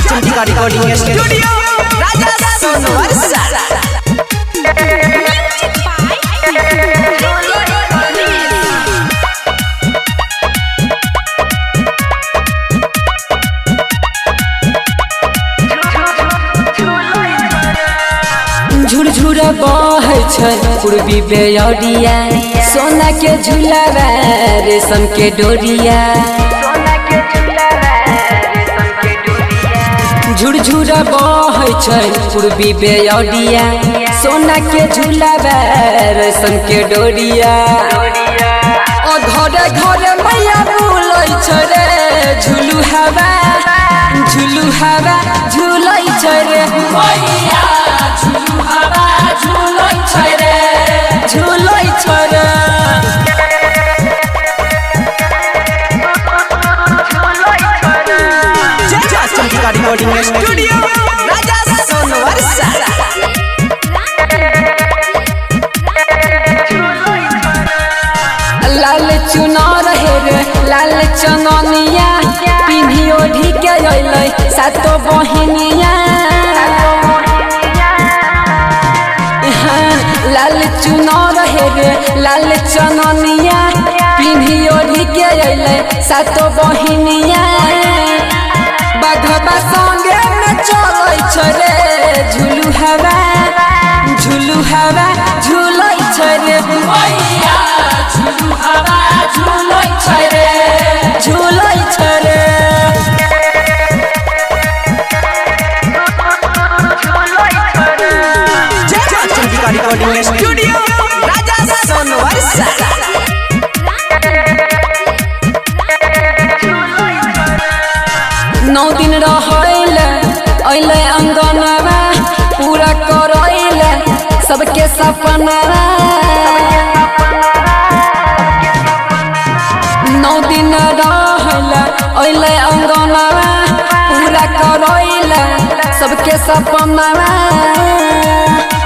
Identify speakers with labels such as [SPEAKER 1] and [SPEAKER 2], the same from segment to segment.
[SPEAKER 1] Chandika recording studio Raja Sonbarsa.
[SPEAKER 2] Music by Ritik Manish.
[SPEAKER 3] झुरझुर बहै छै पूर्वी बेअरिया, सोना के झुलावा रेशम के डोरिया। झुरझुर बहै छै पूर्वी बेअरिया, सोना के झुलावा रेशम के डोरिया। ओ घरे घरे मैया बुलै छै रे, झुलु हवा झुलु हवा झुलै छै रे मैया, झुलु हवा झुलै छै रे, झुलै छै रे।
[SPEAKER 1] चंडिका रिकॉर्डिंग स्टूडियो राजा सोनवर्षा।
[SPEAKER 3] लाल चुनार हे रे लाल चननिया, पिन्ही ओढ़ी के अइलै सातो बहिनिया। हाँ, लाल चुनार हे रे लाल चननिया, पिन्ही ओढ़ी के अइलै सातो बहिनिया। बाघबा संगे में चलै छै रे, झुलु हवा झुलु हवा झुलै छै रे मैया, झुलु हवा झुलै छै रे, झुलै छै रे।
[SPEAKER 1] चंडिका रिकॉर्डिंग स्टूडियो राजा सोनवर्षा।
[SPEAKER 3] नौ दिन रहैले अइले अंगनवा, पूरा करैले सबके सपनावा। नौ दिन रहैले अइले अंगनवा, पूरा करैले सबके सपनावा।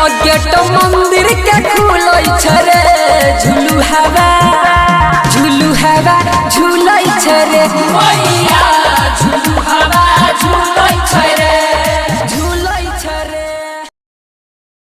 [SPEAKER 3] ओ गेट मंदिर के खुलै छै रे, झुलु हवा झुलु हवा झुलै छै रे मैया।